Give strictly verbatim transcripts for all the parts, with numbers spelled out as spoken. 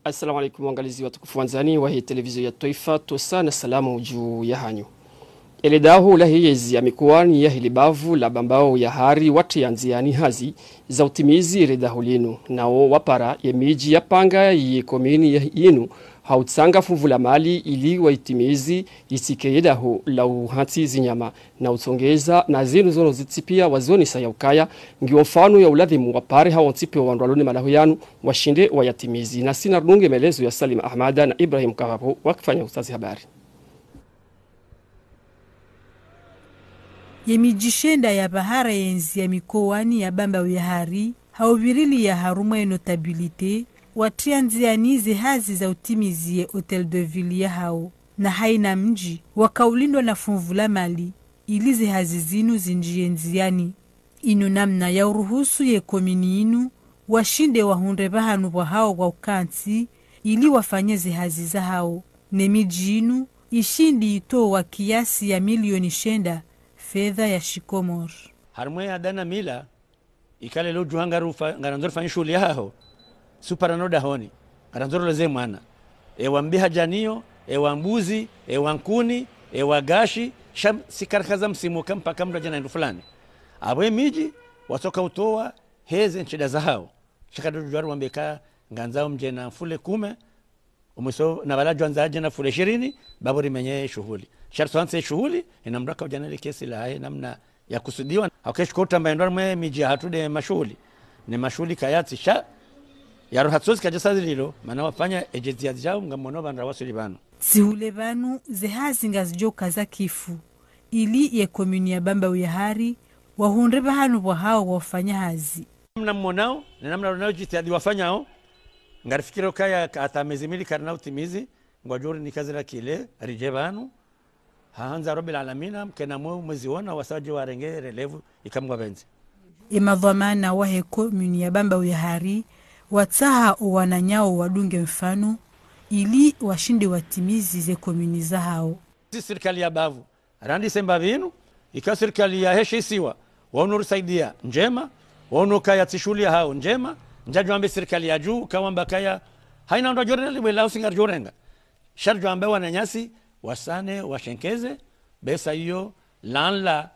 Assalamu alaikum, waangalizi watukufu wandzani wahe televizio ya twaifa, ntsontsi na salamu dju yahanyu. Ele daho lahe yezi ya mikowani yahe libavu la Bambao ya Hari watriya ndziani hazi za utimizi ele daho linu, nawo wapara ye midji ya panga ye komini ya inu ha utsanga funvu la mali ili waitimizi, yitsike ye daho la uhantsi zinyama na utsongeza na zinu zono zitsi pia wazonesa ya ukaya ngiwo mfano ya uladhimu wapare hawontsi pia wandru walo ne malaho yanu washinde wayatimizi. Nasi narudunge melezo ya Salim Ahmada na Ibrahim Kavavo wakifanya usazi habari. Ye midji shenda ya bahara ye ndziya mikowani ya Bambao ya Hari, ha uvirilia harumwa ye notabilité, watriya ndziani ze hazi za utimizi ye Hôtel de Ville yahawo, na haina mdji wakaulindwa na funvu la mali, ili ze hazi zinu zindjiye ndziani. Inu namna ya uruhusu ye komini inu washinde wahundre pvahanu pvwahawo pvwa ukantsi, ili wafanye ze hazi zahawo. Ne midji inu ishindi itowa kiasi ya milioni shenda fedha ya shikomori. Harumwa ye ada na mila, ikale lo djuha ngarufa-, ngarandzo rifanye shuhuli yahaho, si upara no dahoni, ngarandzo rileze mwana. Ewa mbi hadja nayo, ewa mbuzi, ewa nkuni, ewa gashi, sha sikarikaza msimu ka mpaka mndru adje na hindru fulani. Apvo ye midji, watsoka utowa heze nshida zahawo. Sha kadodjwa riwambe ka ngandzao mdje na mfule kume, umwiso na pvala djwandza adje na mfule shirini, bapvo rimenye shuhuli. Sha ritsoantsi shuhuli, ina mndru aka udja na le kesi lahahe namna ya kusudiwa. Hauka eshuko utamba endwa mwe midji yahatru de mashuhuli. Ne mashuhuli kayatsi sha. Yaroha tsozi kadja sa zililo, mana wafanya edjezi ya djau ngamwono pvandra wasuli pvanu. Tsihule pvanu, ze hazi ngazidjo kaza kifu. Ili ye komini ya Bambao ya Hari, wahundre pvahanu pvwahawo pvwa ufanya hazi. Namna mwonao, ne namna ronao djitihadi wafanyao, ngarifikiri ukaya ka hata mezi mili karina utimizi, ngwadjo rinika zila kile, ridje pvanu, hahandza Rabbil Alamina, mkena mwe-, mwezi wona, wasa wadje warenge relevu, ika Mngu apvendze. Emadhwamana wahe komini ya Bambao ya Hari, watsaha owananyawo wadunge mfano, ili washinde watimizi ze komini zahawo. Si sirikali ya bavu, randzi semba pvinu, ika sirikali yahe shisiwa, wauno risaidia ndjema, wauno kaya tsi shuhuli yahawo ndjema, ndjadjwambe sirikali ya dju, kawamba kaya, haina ndo djorena libwe la usinga ridjorenga. Sha ridjwambe wananyasi, wasane, washenkeze, besa iyo, lanla,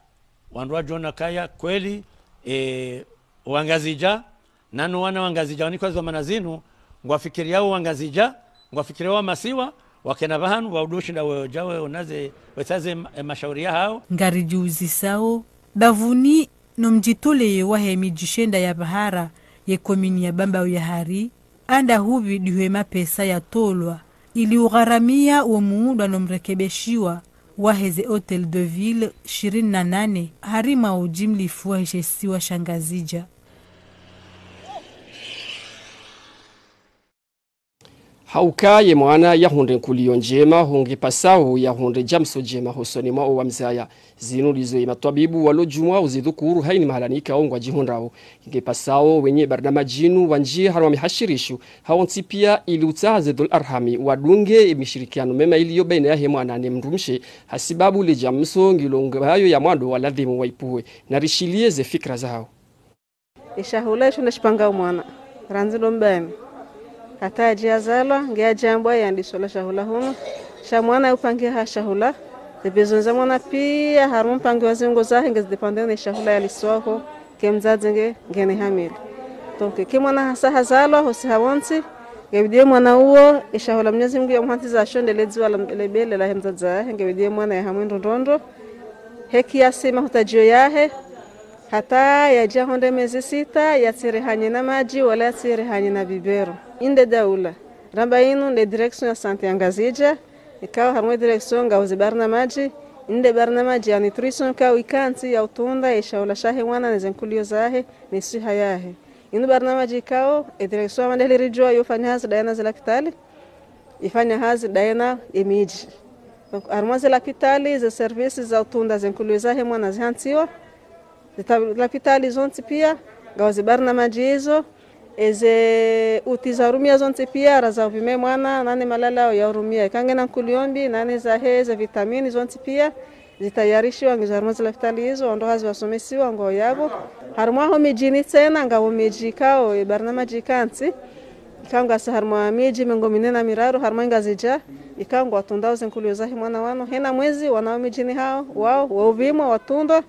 wandru wadjona kaya, kweli, e, Wangazidja, nano wana Wangazidja wanikwa zo mana zinu, ngwafikiriao Wangazidja, ngwafikiriao wa masiwa, wakena pvahanu, waudo shinda weodja weonaze, wetsaze ma-, e mashauri yahawo. Ngaridjiuzisao, bapvuni no mdjitoleye wahe midji shenda ya bahara ye komini ya Bambao ya Hari, anda hupvi dihwe mapesa yatolwa, ili ugharamia wo muundwa no mrekebeshiwa waheze Hôtel de Ville ishirini na nane, harimwa ujimlifu wahe she isiwa sha Ngazidja. Hauka ye mwana yahundre nkuliyo ndjema, ho ngepasao yahundre djamso djema hosoni mwa owamzaya. Zinu ndizo ye matwabibu walo djumwa uzidhukuru haini mahala nikao ngwadjihundrao. Ngepasao wenye barnamaji inu wandjie harumwa mihashirisho, hawontsi pia ili utsaha ze dhul arhami, wadunge emishirikiano mema iliyo baina yahe mwana ne mdrumshe, hasibabu le djamso ngilo ngayo ya mwando waladhimu waipuwe. Narishilie ze fikira zahawo. Eshahula isho ndashipanga omwana, randzi ndo mbani. Hata yadje yazalwa, nge yadje yambwa yandiso la shahula hunu. Sha mwana yupangiha shahula. Ze besoin za mwana pia, harumwa mpangiwa zengo zahe, ngezi dépendre ne shahula yaliswao, ke mdzadze nge, ngena hamili. Donc, ke mwana hasa hazalwa, hosi hawontsi, ngebidi ye mwana uwo, eshahula Mwenyezi Mungu yamhantsiza sho nde le dziwa la, lebele lahe mdzadze wahe, ngebidi ye mwana yahamwe ndrondrondro. He kiasi mahutadjio yahe, hata yadje yahundre mezi sita, yatsirihanye na madji, wala yatsirihanye na biberon. Inde daula. Ramba inu nde direction ya santé ya Ngazidja, ikao harumwa direction ngao ze barnamaji, inde barnamaji ya nutrition ikao ikantsi ya utunda, eshahula shahe mwana ne ze nkuliyo zahe, ne swiha yahe. Inu barnamaji ikao, e direction ya mandeheli ridjua yofanya hazi dayana ze lapitali, ifanya hazi dayana emidji. Donc, harumwa ze lapitali, ze services za utunda ze nkuliyo zahe mwana zihantsiwa, ze ta-, lapitali zontsi pia, ngao ze barnamaji izo, eze outils za urumia zontsi pia, ra za upvime mwana, nane malalao ya urumia. Ika ngena nkuliyo mbi, nane zahe, ze vitamini zontsi pia, Zitayarishiwa ngizo harumwa ze lapitali izo, wandru hazi wasomesiwa ngwao yapvo. Harumwa ho midjini tsena, ngapvo midji ikao, ye barnamaji ikantsi. Ikao ngasi harumwa midji mengo mine na miraru, harumwa Ngazidja. Ikao ngwatrundao ze nkulio zahe mwana wanu. Hena mwezi, wana wa midjini hao, wao, waupvimwa, watrundwa.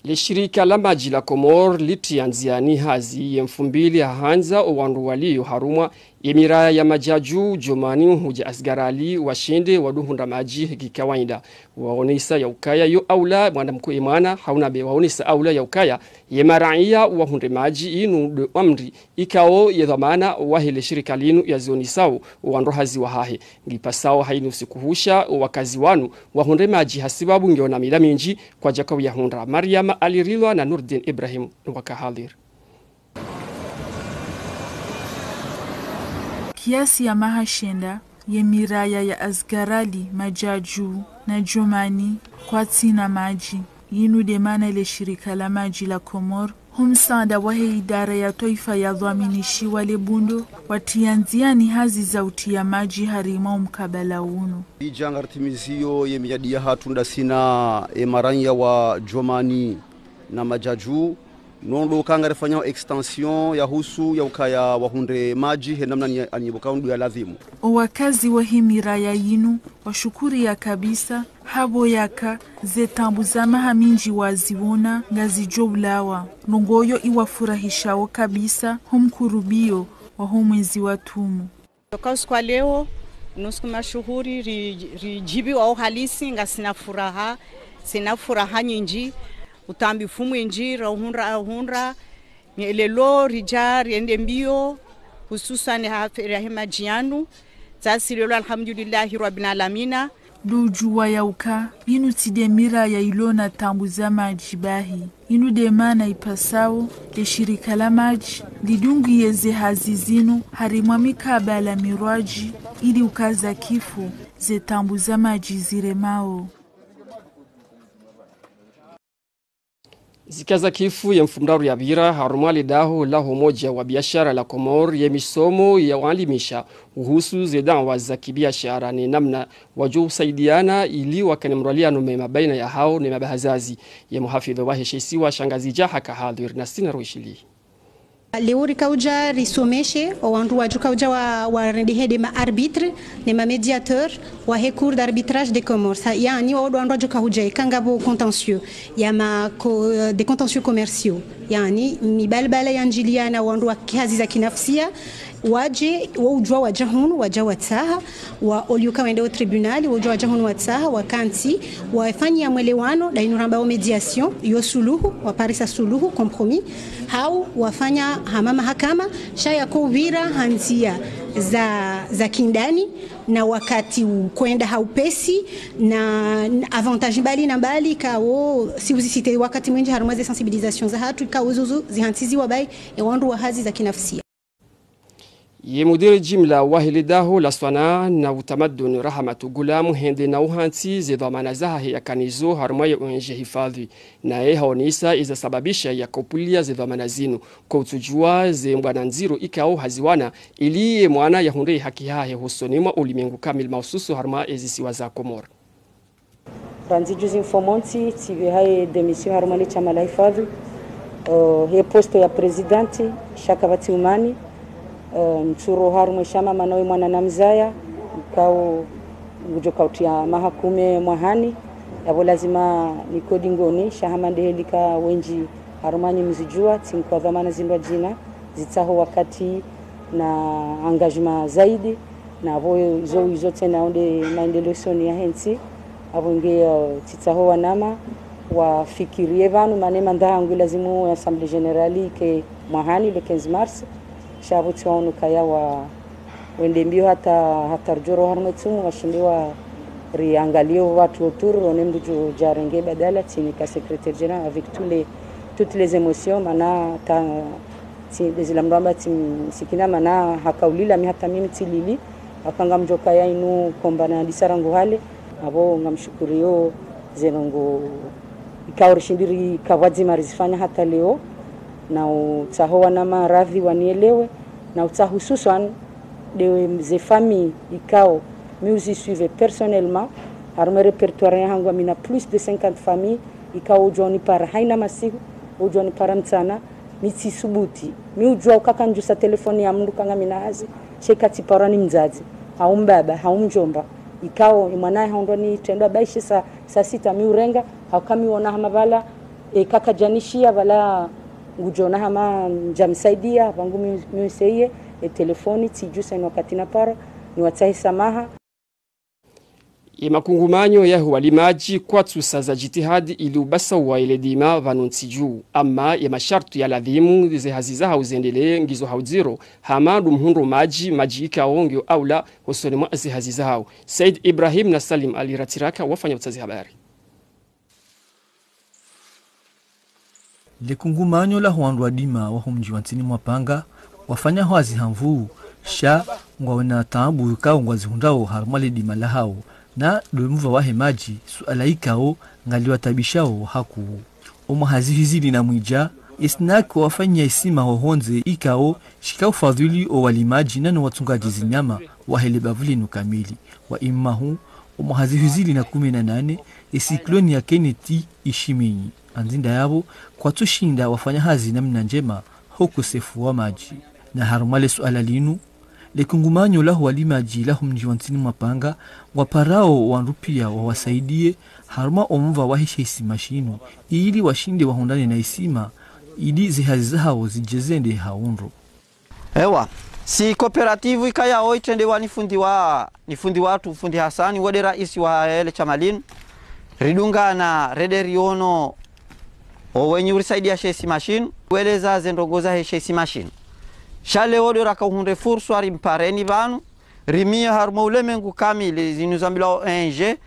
Le shirika la madji la Komori litriya ndziani hazi ye mfumbili ha handza owandru walio harumwa ye miraya ya Madjadju, Djomani, hudja Asgaraly, washinde waduhundra madji heki kawaida. Waonesa ya ukaya yo aula, mwana mkuu ye mwana, hauna be waonesa aula ya ukaya, ye maraya wahundre madji inu nde amri, ikao ye dhwamana wahe le shirika linu yazionesao, wandru hazi wahahe. Ngipasao hainu siku husha, wakazi wanu, wahundre madji hasibabu ngiona mila mindji, kwadjaka uyahundra. Mariama Alirilwa na Nurdin Ibrahim waka hadhir. Kiasi ya maha shenda, ye miraya ya Asgaraly, Madjadju, na Djomani, kwatsina madji. Yinu nde mana le shirika la madji la Komori, ho msaada wahe idara ya twaifa ya dhwaminishiwa le bundo, watriya ndziani hazi za utriya madji harumwa omkabala unu. Idja ngaritimiziyo ye miyadi yahatru ndasi na ye maraya wa Djomani na Madjadju, nondo ka ngarifanyao extension ya husu ya ukaya wahundre madji he namna ni, anyibuka undu ya lazimu. Owakazi wahe miraya yinu, washukuriya kabisa, hapvo yaka ze taabu za maha mindji waziona ngazidjo ulawa. Ndrongoo yo iwafurahishao kabisa, ho mkurubio waho mwezi wa tumu. Toka usiku wa leo, nusiku mashuhuri, ri, ridjibiwa uhalisi, ngasina furaha, sina furaha nyindji, utambifu mwindji, rahundra, rahundra, nyelelo, ridja, riende mbio, hususan ha affaire yahe madji yanu, tsasi lelo, alhamdulillahi rabbil alamina. Ndo udjuwa ya uka, yinu tsi nde miraya ilo na taabu za madji bahi. Yinu nde mana ipasao, le shirika la madji, lidungiye ze hazi zinu, harumwa mikabala mirwadji, ili ukaza kifu, ze taabu za madji ziremao. Zikaza kifu ye mfumoraru yapvira, harumwa le daho la ho umoja wa biashara la Komori ye misomo ya walimisha uhusu ze daawa za kibiashara ne namna wadjo usaidiana ili wakane mrwaliano mema baina yahao ne mabahazazi. Ye muhafidhu wahe she isiwa sha Ngazidja haka hadhir na sina roishili. Leo rikaudja risomeshe, owandru wadjo kaudja wa, warendehe nde ma arbitre, ne ma médiateur, wahe Cour d'arbitrage des Comores. Sa, yaani, wao ndo wandru wadjo kaudja, eka ngapvo contentieux, ya ma co-, euh, des contentieux commerciaux. Yaani, mibalbala yandjiliana wandru wa hazi za kinafsia, wadje, wo udjuwa wadja hunu, wadja watsaha, wa olio ka wende o tribunal, wo udjuwa wadja hunu watsaha, wakantsi, wafanya mwelewano, nda inu rambao médiation, yo suluhu, waparisa suluhu, compromis, hau wafanya hama mahakama, sha yako upvira ha ndzia za, za kindani, na wakati ukwenda ha upesi, na, na avantage mbali na mbali, kao, si uzisite wakati mwindji harumwa ze sensibilisation zahatru, kao zuzu zihantsiziwa bayi, ye wandru wa hazi za kinafsia. Ye mudiri jimla wahe le daho la swanaa na utamaduni Rahamatu Gulamu hende na uhantsi ze dhwamana zahahe yakanazo harumwa ye O N G Hifadhi. Naye haonesa iza sababisha yaka upulia ze dhwamana zinu. Ko utsudjuwa ze mbwana ndziro ikao haziwana ili ye mwana yahundre haki yahahe hosoni mwa ulimengu kamili mahususu harumwa ezisiwa za Komori. Randzi juzi mfumontsi, tsipveha ye démission harumwa le shama la Hifadhi. Eh, he poste ya présidente, sha kapvatsi umani. Eh, ntsuro harumwa shama mana we mwana namzaya, kao ngudjo kautriya maha kume mwahani. Yapvo lazima nikodi ngoni, sha hama ndehe lika wendji harumwa nyi mzidjuwa, tsinkwa dhwamana zindrwadjina, zitsaho wakati na engagement zaidi. Na pvo izo, izo tsena onde maendeleo soni yahe ntsi, apvo nge, eh, tsitsaho wanama wafikiriye pvanu, mana ye manda hangu ilazimu Assemblée Générale ike mwahani le quinze mars, sha pvo tsiwaono kaya wa, wende mbio hata, hata rudjoro harumwa tsumu, washinde wa riangaliye wandru autour, rone mdru djo djarenge badala, tsinika secrétaire général avec tous les, toutes les émotions, mana ta, tsi, ndezila mdru amba tsi msikina mana haka ulila mi hata mimi tsilili, haka ngamdjo kaya inu komba na disa rangu hale, apvo ngamshukuriyo ze ndrongoo ikao rishindi rika pvwadzima rizifanya hata leo, na utsaho wanama radhi wanielewe, na utsaho hususwan nde ze famille ikao mi uzisuivre personnellement, Harumwa répertoire yahangu ngamina plus de cinquante familles, ikao udjo nipara haina masihu, udjo nipara mtsana, mi tsisubuti. Mi udjua ukaya kandjusa telefoni ya mndru ka ngamina hazi, sha ika tsiparwa ni mdzadze, hau mbaba, hau mdjomba. Ikao, emwana yahe hondro ni trendwa baishe saa, saa sita mi urenga, hauka mi wona hama pvala, e, kakadjanishia pvala ngudjona hama ndjamsaidia, pvangu mi, mi unseye, e telefoni, tsidjusa inu wakati napara, niwatsahe samaha. Ye makungumanyo yaho walimadji kwatsusaza djitihadi ili ubasa wa ile dima pvanu ntsi dju. Ama ye mashartu ya ladhimu ze hazi zahao zendelee ngizo ha udziro, hama ndo mhundro madji, madji ikao ngiyo aula hosoni mwa ze hazi zahao. Said Ibrahim na Salim Ali Ratiraka wafanya utsazi habari. Le kungumanyo laho wandru wa dima waho mdji wa Ntsini Mwapanga, wafanya hazi ha nvuu, sha ngwawena taabu ikao ngwazihundrao harumwa le dima lahao, na ndo mva wahe madji, suala ikao ngaliwataabishao hakuu. Omwaha zihwi zili na mwidja, ye SNAC wafanya isima ho hondze ikao shika ufadhili o walimadji nano watsungwadji zinyama wahe le bavu linu kamili. Wa imahu, omwaha zihwi zili na kume na nane, ye sikloni ya Kenneth ishiminyi. Andzi nda yapvo, kwatsushinda wafanya hazi namna ndjema ho ukosefu wa madji. Na harumwa le suala linu, le kungumanyo laho walimadji laho mdji wa Ntsini Mwapanga, ngwaparao wandru pia wawasaidie harumwa omva wahe she isima shinu, ili washinde wahundrane na isima, ili ze hazi zahao zidje zende ha undro. Ewa, si coopérative ikayao itrendewa ni fundi wa, ni fundi watru, fundi Hasani, wo nde raisi wahe le shama linu. Ridungana, rende riono, o wenyi urisaidia she isima shinu, weleza ze ndrongoo zahe she isima shinu. Sha leo ndo raka uhundre furswa rimpareni pvanu, rimiye harumwa ulemengu kamili, zinu zambilwa O N G,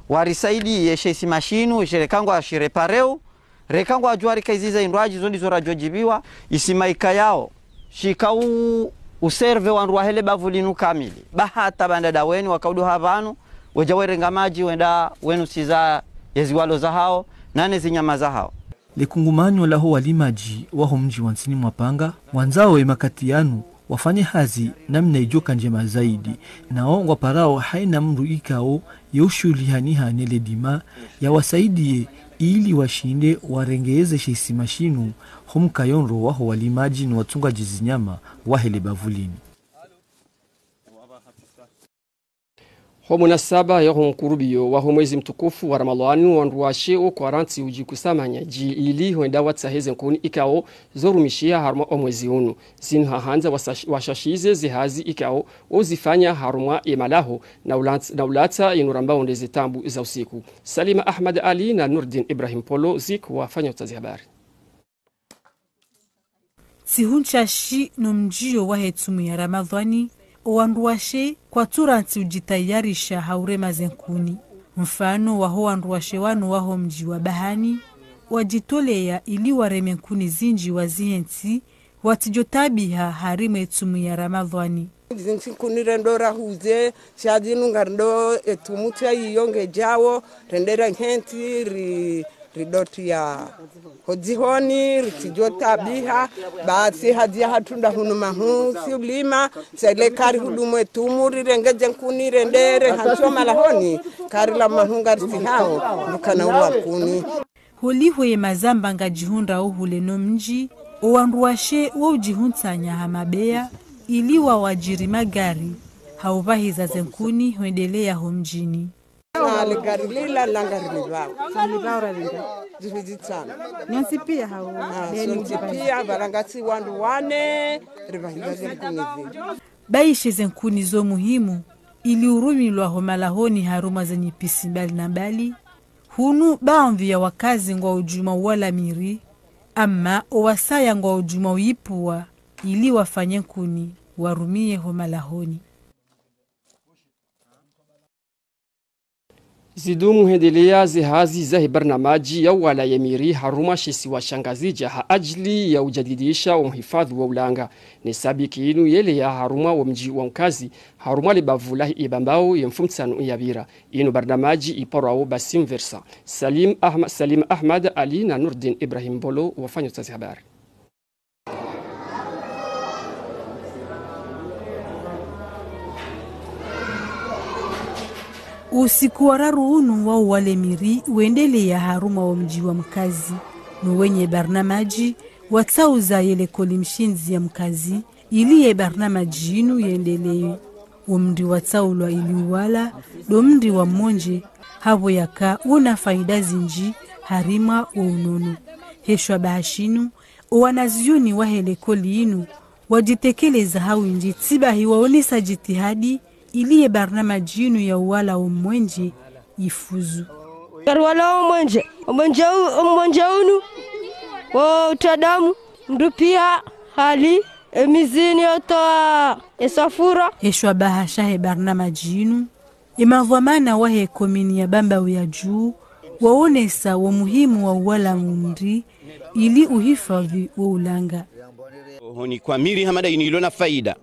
warisaidie she isima shinu, shereka ngwashirepareo, reka ngwadjua rika iziza indrwadji zo ndizo radjo djibiwa, isima ikayao. Shika u, userve wandru wahe le bavu linu kamili. Ba hata bandadaweni waka udo ha pvanu, wedja werenga madji, wenda wenusiza ye ziwalo zahao, nane zinyama zahao. Le kungumanyo laho walimadji waho mdji wa Ntsini Mwapanga, ngwandzao ye makati yanu, wafanye hazi namna idjoka ndjema zaidi. Nao ngwaparao haina mndru ikao ye ushuhulihaniha ne le dima, yawasaidie ili washinde warengeze she isima shinu, ho mkayo ndro waho walimadji no watsungwadji zinyama wahe le bavu linu. Ho munasaba yaho mkurubio waho mwezi mtukufu wa Ramadhwani, wandru washe wo kwarantsi udjikusanya dji ili hwenda watsahe ze nkuni ikao zorumishiha harumwa o mwezi unu. Zinu hahandza wasash-, washashize ze hazi ikao wozifanya harumwa ye malaho na ulatsa, na ulatsa yinu rambao nde ze taabu za usiku. Salima Ahmad Ali na Nurdin Ibrahim Polo Zik wafanya utsazi habari. Tsihu ntsashi no mdjio wahe tsumu ya Ramadhwani, o wandru washe kwatsurantsi udjitayarisha ha urema ze nkuni. Mfano waho wandru washe wanu waho mdji wa Bahani, wadjitolea ili wareme nkuni zindji wazihentsi, watsidjo taabiha harimwa ye tsumu ya Ramadhwani. Zintsi nkuni rendo rahuze, sha zinu ngarindo etsumu tsa iyo ngedjao, rende rihentsi, ri, ridoti ya ho dzihoni, ritsidjo taabiha, basi hazi yahatru nda hunu mahu, si ulima, sha ile kari hudumu etsumu, rirenge ze nkuni, rende rihantsi o malahoni, kari la mahu ngarisihao, rukana uwa nkuni. Holiho ye mazamba ngadjihundrao hule no mdji, o wandru washe wo udjihuntsanya ha mabeya, ili wawadjiri magari, ha ubahiza ze nkuni hwendelea ho mdjini. Ah, le gari lila, la ngari livao. Sa livao ra linga? Zihwi zitsanu. Nyontsi pia hau? Ah, beni sontsi udjibahiza pia, pvala ngasi wandru wane, ribahiza ze nkuni zile. Baishe ze nkuni zo muhimu, ili urumilwa ho malahoni harumwa ze nyipisi mbali na mbali, hunu baadhwi ya wakazi ngwa udjuma uwala miri, ama o wasaya ngwa udjuma uyipua ili wafanye nkuni, warumiye ho malahoni. Zidumu hwendelea ze hazi zahe barnamaji ya uwala ye miri harumwa she isiwa sha Ngazidja ha ajili ya ujadidisha o muhifadhwi wa ulanga. Ne sabiki inu yeleya harumwa wo mdji wa Nkazi, harumwa le bavu lahe Bambao ye mfumtsanu yapvira. Inu barnamaji iparwao Basim Versa. Salim Ahma-, Salim Ahmad Ali na Nurdin Ibrahim Bolo wafanya utsazi habari. Usiku wa raru unu wa uwala miri wendeleya harumwa wo mdji wa Mkazi, no wenye barnamaji watsauza ye likoli mshindzi ya Mkazi, ili ye barnamaji inu yendeleye. Wo mri watsaulwa ili uwala, ndo mri wa mmonje, hapvo yaka wuna faida zinji harumwa wo unono. He shwabaha shinu, wo wanazioni wahe likoli inu wadjitekeleza ha winji, tsibahi waonesa jitihadi ili ye barnamaji inu ya uwala wo mwenje yifuzu. Karuwala wo mwenje, wo mwenje u-, wo mwenje unu, wo utadamu, mndru piya hali, emizini yotowa esafura. He shwabaha shahe barnamaji inu, emavwamana wahe komini ya Bambao ya Juu waonesa wo muhimu wa uwala wo mri ili uhifadhwi wo ulanga. Honi kwa miri hama nda inu ilo na faida,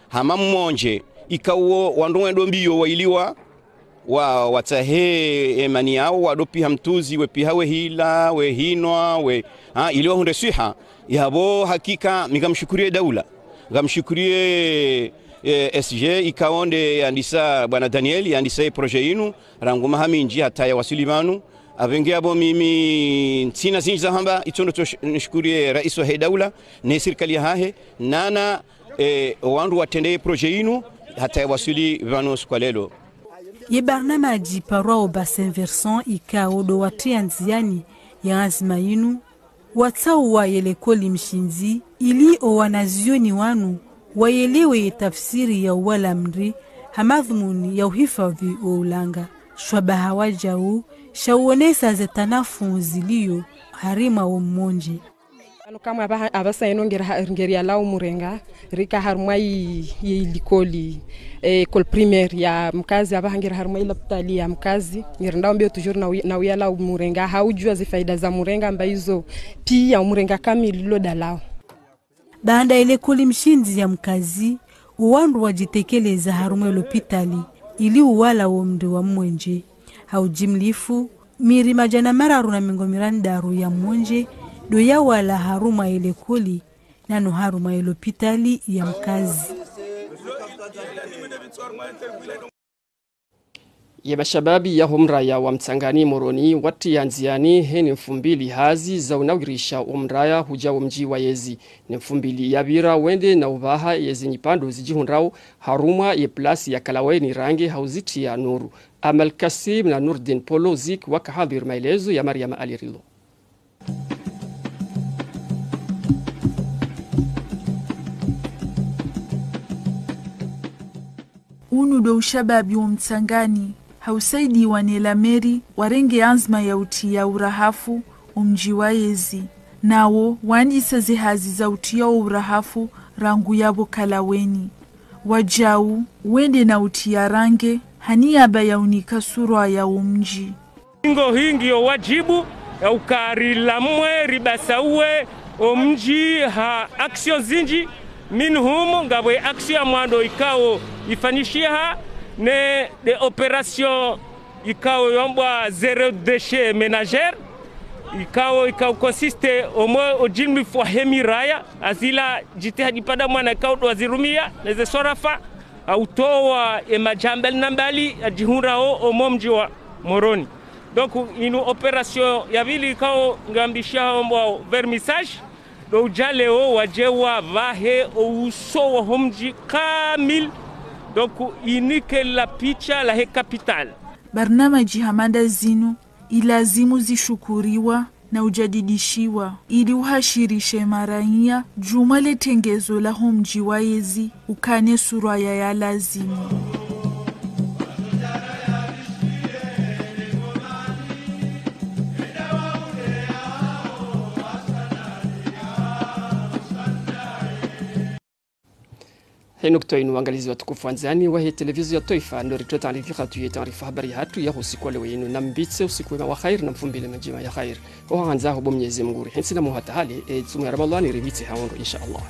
hama mmonje, ikao wandru wendo mbiyo wailiwa, wa, watsahe emani yawo, wado piha mtruzi, we piha we hila, we hinwa, we, ha, ili wahundre swiha. Yapvo hakika, mi ngamshukuriye daula. Ngamshukuriye, eh, S G, ikao nde yandisa, bwana Daniel, yandisa ye projet inu, rangu maha minji hata yawaswili pvanu. Apvenge yapvo mimi ntsina zinji za hamba, itsondo tso sh-, nishukuriye rais wahe daula, ne sirikali yahahe, nana, eh, wandru watrende ye projet inu, hata yawaswili pvanu siku wa leo. Ye barnamaji parwao Bassin Versant ikao ndo watriya ndziani ye anzima inu, watsauwa ye likoli mshindzi, ili wo wanazioni wanu wayelewe ye tafsiri ya uwala mri ha madhumuni ya uhifadhwi wo ulanga. Shwabaha wajau, sha uonesa ze tanafu ziliyo harumwa wo mmonje. Ano kamwe apvaha, apvasa inu ngeri ha-, ngeri yalawo murenga, rika harumwa yi, yi likoli, eh, école primaire ya Mkazi, apvaha ngeri harumwa yi lapitali ya Mkazi, ngeri ndao mbiyo toujours na uy-, na uyalawo murenga, ha ujua ze faida za murenga, amba izo piya umurenga kamili lo dalao. Baanda ye likoli mshindzi ya Mkazi, wo wandru wadjitekeleza harumwa ye lapitali, ili uwala wo mri wa mwenje. Ha ujimlifu, miri madjana mararu na mengo mirandaru ya mwenje ndo yawala harumwa ye likoli, nano harumwa ye lapitali ya Mkazi. Ye mashababi yaho mraya wa Mtsangani Moroni watriya ndziani heni mfumbili hazi za unawirisha wo mraya hudja wo mdji wa yezi. Ne mfumbili yapvira wende na upvaha ye zinyipvandro zidjihundrao harumwa ye plasi ya Kalaweni range ha uzitriya nuru. Amal Kasim na Nurdin Polo Zik waka hadhwiri, maelezo ya Mariama Ali Rilo. Unu ndo ushababi wo Mtsangani, ha usaidiwa ne la mairie, warenge anzima ya utriya urahafu wo mdji wa yezi. Nawo wandisa ze hazi za utriya wo urahafu rangu yapvo Kalaweni. Wajau, wende na utriya range, ha niyaba ya unika surwa ya wo mdji. Ingo hingi yo wajibu ya ukari lamwe ribasauwe wo mdji ha action zinji, minhum ngapvo ye action ya mwando ikao ifanyishiha, ne nde opération ikao yombwa zéro déchet ménager, ikao, ikao consiste omwe ujimlifu wahe miraya, ha zila jitihadi pvadzima na ikao ndo wazirumiya, ne ze swarafa, ha utowa ye madjambali na mbali yadjihundrao omwe mdji wa Moroni. Donc, inu opération ya pvili ikao ngambisha yombwa vernissage, ndo udja leo wadje wapvahe wo uso waho mdji kamili. Donc, inike la picha lahe capitale. Barnamaji hama nda zinu ilazimu zishukuriwa na ujadidishiwa, ili uhashirishe maraya djumwa le tengezo laho mdji wa yezi ukane surwa ya, ya lazimu. He nukta inu, waangalizi watukufu wandzani wahe televizio ya twaifa, ndo ritso taarifu hatru ye taarifa habari hatru ya usiku wa leo inu. Namubitse usiku mwema wa khair na mfumbili madjima ya khair. Oha handza ho bo Mwenyezi Mungu rihentsi na muhata hale, ye tsumu ya Ramadhani ripvitse ha wondro, insha Allah.